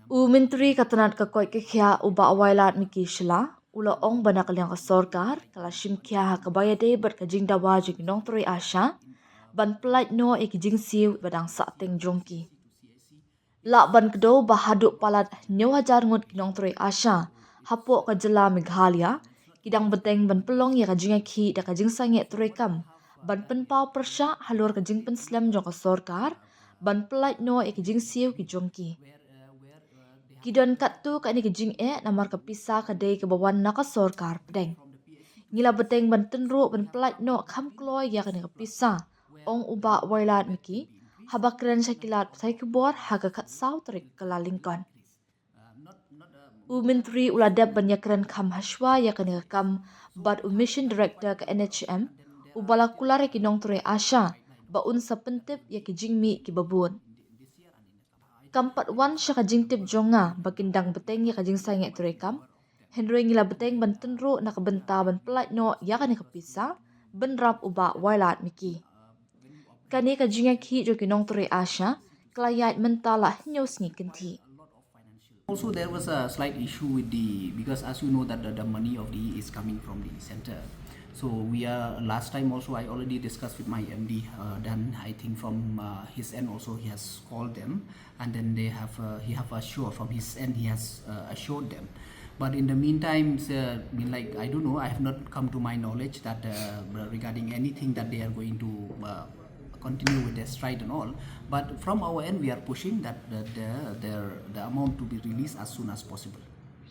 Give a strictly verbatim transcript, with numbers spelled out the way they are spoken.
U Myntri ka tnat ka koit ka khiah u Bah Wailadmiki Shylla u la ong ba na ka liang ka sorkar ka la shim khia ha kaba ïadei bad ka jingdawa jong ki nongtrei ASHA ban pyllait noh ïa ki jingsiew ba dang sahteng jong ki. Lah ban kdew ba haduh palat hynñiew hajar ngut ki nongtrei ASHA hapoh ka jylla Meghalaya ki dang bteng ban pynlong ïa ka jingïakhih da ka jingsangeh treikam ban pynpaw pyrshah halor ka jingpynslem jong ka sorkar ban pyllait noh ïa ki jingsiew ki jong ki. Ki don katto katne ki jingeh namar ka pisa ka dei kaba wan na ka sorkar pdeng. Ngi la bteng ban tynruh ban pyllait noh kham kloi ïa kane ka pisa, ong u Bah Wailadmiki haba kren sha ki lad pathai khubor ha ka khatsaw tarik Kyllalyngkot. U Myntri u la dep ban ïakren kham hashwa ïa kane ka kam bad u Mission Director ka NHM uba la kular ïa ki nongtrei ASHA ba un sa pyntip ïa ki jingmih kiba bud. Kam pat wan sha ka jingtip jong nga ba kin dang bteng ïa ka jingsangeh treikam, hynrei ngi la bteng ban tynruh na ka bynta ban pyllait noh ïa kane ka pisa, bynrap u Bah Wailadmiki. Kane ka jingïakhih jong ki nongtrei ASHA ka la ïaid mynta la hynñiew sngi kynthih. Also, there was a slight issue with the, because as you know that the, the money of the is coming from the center. So we are, last time also I already discussed with my M D, uh, Dan, I think from uh, his end also he has called them, and then they have, uh, he have assured, from his end he has uh, assured them. But in the meantime, uh, I mean, like, I don't know, I have not come to my knowledge that uh, regarding anything that they are going to uh, continue with their strike and all. But from our end, we are pushing that the, the, their, the amount to be released as soon as possible.